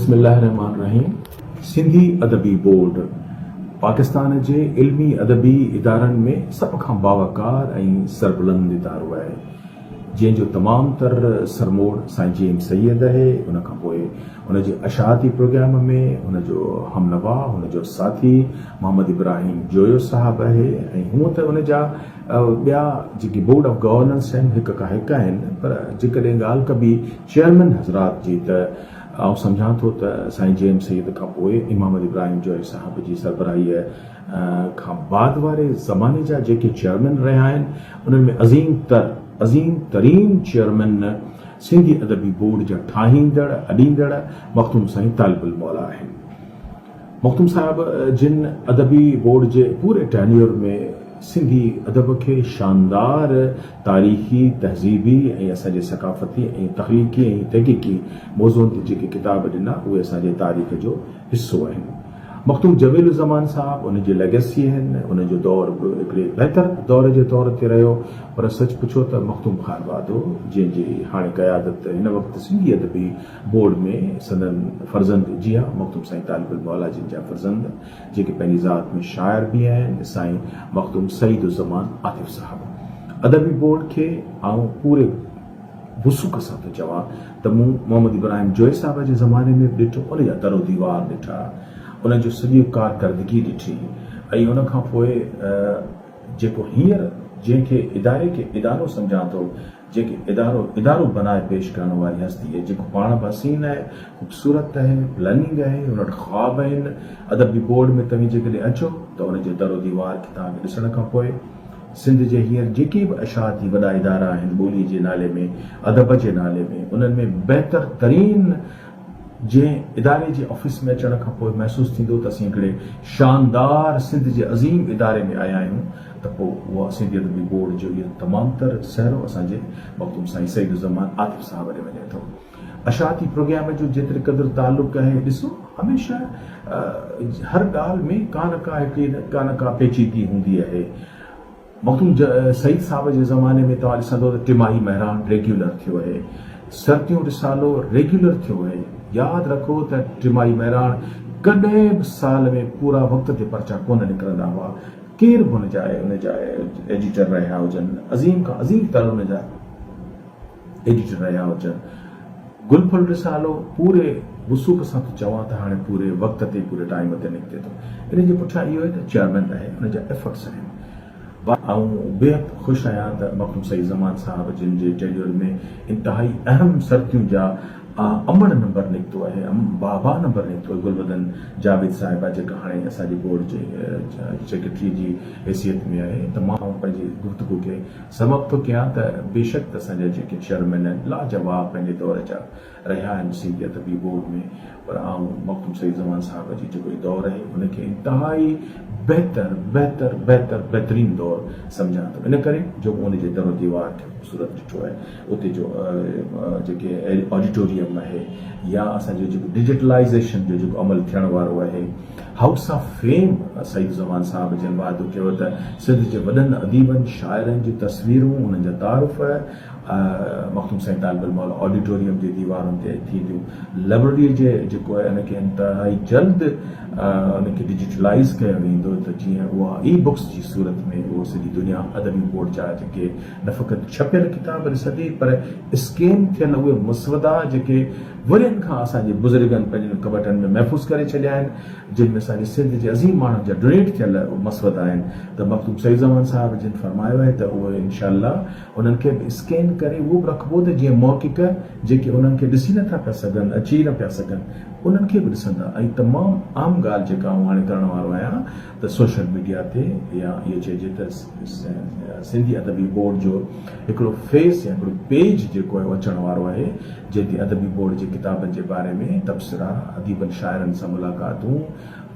بسم الله الرحمٰن الرحيم سنڌي ادبي بورڊ پاڪستان جي علمي ادبي ادارن ۾ سڀ کان باوقار ۽ سربلند ادارو آهي جنهن جو تمام تر سرموڙ سائين جي ايم سيد آهي ان کان پوء ان جي اشاعتي پروگرام ۾ هن جو همنوا هن جو ساٿي محمد ابراهيم جويو صاحب آهي ۽ هونء ته ان جا ٻيا جيڪي بورڊ آف گورننس آهن هڪ کان هڪ آهن پر جيڪڏهن ڳالهه ڪبي چيئرمين حضرات جي ته آئون سمجهان ٿو ته سائين جي ايم سيد کان پوء امام علي ابراهيم جويي صاحب جي سربراهيء کان بعد واري زماني جا جيڪي چيئرمين رهيا آهن، انهن ۾ عظيم تر عظيم ترين چيئرمين سنڌي ادبي بورڊ جا ٺاهيندڙ، اڏيندڙ مخدوم سائين طالب الموليٰ آهن. مخدوم صاحب جن ادبي بورڊ جي پوري ٽينيور ۾ سنڌي ادب کي شاندار تاريخي، تهذيبي ۽ اسان جي ثقافتي ۽ تخليقي ۽ تحقيقي موضوعن تي جيڪي ڪتاب ڏنا اهي اسان جي تاريخ جو حصو آهن. مخدوم جميل الزمان صاحب ان جي ليگيسي آهن، ان جو دور به هڪڙي بهتر دور جي طور تي رهيو پر سچ پڇو ته مخدوم خان بهادر جنهن جي هاڻي قيادت هن وقت سنڌي ادبي بورڊ ۾ سندن فرزند جي ها مخدوم سائين طالب الموليٰ جن جا فرزند جيڪي پنهنجي ذات ۾ شاعر به آهن سائين مخدوم سعيد الزمان عاطف صاحب ادبي بورڊ کي آئون پوري وثوق سان ٿو چوان ته مون محمد ابراهيم جويي صاحب جي زماني ۾ به ڏٺو ان جا در و ديوار ڏٺا ان جو سڄي ڪارڪردگي ڏٺي ۽ ان کان پوء جيڪو هينئر جنهن کي اداري کي ادارو سمجهان ٿو جيڪي ادارو ادارو بنائي پيش ڪرڻ واري هستي آهي، جيڪو پاڻ به حسين آهي، خوبصورت آهي، پلاننگ آهي، ان وٽ خواب آهن. ادبي بورڊ ۾ توهين جيڪڏهن اچو ته ان جي در و ديوار کي توهان کي ڏسڻ کان پوء سنڌ جي هينئر جيڪي به اشاعتي وڏا ادارا آهن ٻولي جي نالي ۾، ادب جي نالي ۾، انهن ۾ بهتر ترين جنهن اداري جي آفيس ۾ اچڻ کان پوء محسوس ٿيندو ته اسين هڪڙي شاندار سنڌ جي عظيم اداري ۾ آيا آهيون ته پوء اها سنڌي ادبي بورڊ جو اهو تمام تر سهرو اسان جي مخدوم سائين سعيد الزمان عاطف صاحب ڏي وڃي ٿو. اشاعتي پروگرام جو جيتري قدر تعلق آهي ڏسو هميشه هر ڳالهه ۾ ڪا نه ڪا هڪڙي ڪا نه ڪا پيچيدگي هوندي آهي. مخدوم سعيد صاحب جي زماني ۾ توهان ڏسندو ته ٽماهي مهراڻ ريگيولر ٿيو اهي، سرتيون رسالو ريگيولر ٿيو اهي. ياد رکو ته ٽماهي مهراڻ ڪڏهن به سال ۾ پورا وقت تي پرچا ڪونه نڪرندا هئا. ڪير به ان جا ان جا ايڊيٽر رهيا هجن، عظيم کان عظيم تر ان جا ايڊيٽر رهيا هجن. گل ڦل رسالو پوري وثوق سان ٿو چوان ته هاڻي پوري وقت تي پوري ٽائيم تي نڪتي ٿو. ان جي پٺيان اهو آهي ته چيئرمين آهي ان جا ايفرٽس آهن. آئون بيحد خوش آهيان ته مخدوم سعيد زمان صاحب جن جي ٽينيور ۾ انتهائي اهم سرتيون جا امڙ نمبر نڪتو آهي، بابا نمبر نڪتو آهي گلبدن جاويد صاحبه جيڪا هاڻي اسان جي بورڊ جي سيڪريٽري جي حيثيت ۾ آهي ته مان پنهنجي گفتگو کي سبب ٿو ڪيان ته بيشڪ ته اسان جا جيڪي چيئرمين آهن لاجواب پنهنجي دور جا رهيا آهن سنڌي ادبي بورڊ ۾ پر آئون مخدوم سعيد زمان صاحب جي جيڪو هي دور آهي ان کي انتهائي بهتر بهتر بهتر بهترين دور سمجهان ٿو ان ڪري جو مون ان جي در و ديوار کي خوبصورت ڏٺو آهي اتي جو جيڪي آڊيٽوريم آهي يا اسان جو جيڪو ڊجيٽلائيزيشن جو جيڪو عمل ٿيڻ وارو آهي هائوس آف فيم سعيد الزمان صاحب جن وعدو ڪيو ته سنڌ جي وڏن اديبن شاعرن جون تصويرون انهن جا تعارف مخدوم سائين طالب الموليٰ آڊيٽوريم جي ديوارن تي ٿينديون لئبرري جي جيڪو آهي ان کي انتهائي جلد ان کي ڊجيٽلائيز ڪيو ويندو ته جيئن اها اي بڪس جي صورت ۾ اهو سڄي دنيا ادبي بورڊ جا جيڪي نه فقط ڇپيل ڪتاب ڏسندي پر اسڪين ٿيل اهي مسودا جيڪي ورهين کان اسان جي بزرگن پنهنجن ڪٻٽن ۾ محفوظ ڪري ڇڏيا آهن، جن ۾ اسان جي سنڌ جي عظيم ماڻهن جا ڊونيٽ ٿيل مسودا آهن ته مخدوم سعيد زمان صاحب جن فرمايو آهي ته اهي انشاء الله انهن کي به اسڪين ڪري اهو به رکبو ته جيئن محقق جيڪي انهن کي ڏسي نه ٿا پيا سگهن اچي نه پيا سگهن انهن کي به ڏسندا ۽ تمام اهم ڳالهه جيڪا آئون هاڻي ڪرڻ وارو آهيان ته سوشل ميڊيا تي يا اهو چئجي ته سنڌي ادبي بورڊ جو هڪڙو فيس يا هڪڙو پيج جيڪو آهي اهو اچڻ وارو آهي جنهن تي ادبي بورڊ جي ڪتابن جي باري ۾ تبصرا، اديبن شاعرن سان ملاقاتون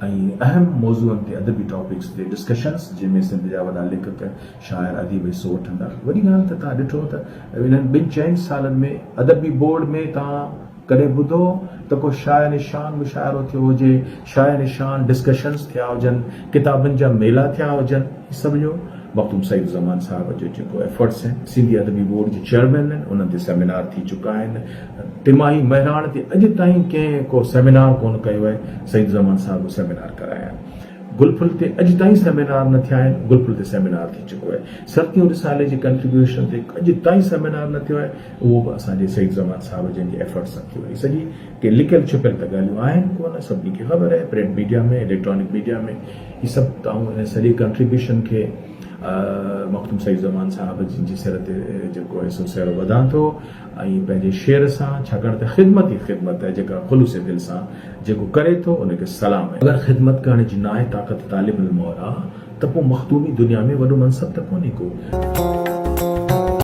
۽ اهم موضوعن تي ادبي ٽاپڪس تي ڊسڪشنس جنهن ۾ سنڌ جا وڏا ليکڪ، شاعر، اديب حصو وٺندا. وڏي ڳالهه ته توهان ڏٺو ته انهن ٻن چئن سالن ۾ ادبي بورڊ ۾ توهان ڪڏهن ٻڌو ته ڪو شاعر شان مشاعرو ٿيو هجي، شاعر شان ڊسڪشنز ٿيا هجن، ڪتابن جا ميلا ٿيا هجن، هي سڀ جو مخدوم سعيد الزمان صاحب جو جيڪو ايفرٽس آهن، سنڌي ادبي بورڊ جي چيئرمين آهن، انهن تي سيمينار ٿي چڪا آهن. ٽماهي مهراڻ تي اڄ تائين ڪنهن ڪو سيمينار ڪونه ڪيو آهي، سعيد الزمان صاحب سيمينار ڪرايا آهن. گل ڦل تي اڄ تائين سيمينار نه ٿيا آهن، گل ڦل تي سيمينار ٿي چڪو آهي. سرتيون رسالي جي ڪنٽريبيوشن تي اڄ تائين سيمينار نه ٿيو آهي، اهو به اسان جي سعيد الزمان صاحب جن جي ايفرٽس سان ٿيو آهي. سڄي ڪي لڪيل ڇپيل ته ڳالهيون آهن ڪونه، سڀني کي خبر آهي، پرنٽ ميڊيا ۾، اليڪٽرانڪ ميڊيا ۾ هي سڀ ته آئون ان سڄي ڪنٽريبيوشن کي مخدوم سعيد زمان صاحب جن جي سر تي جيڪو آهي سو سهرو ٻڌان ٿو ۽ پنهنجي شعر سان ڇاڪاڻ ته خدمت ئي خدمت آهي جيڪا خلوص دل سان جيڪو ڪري ٿو ان کي سلام آهي. اگر خدمت ڪرڻ جي ناهي طاقت طالب الموليٰ ته پوء مخدومي دنيا ۾ وڏو منصب ته ڪونهي ڪو.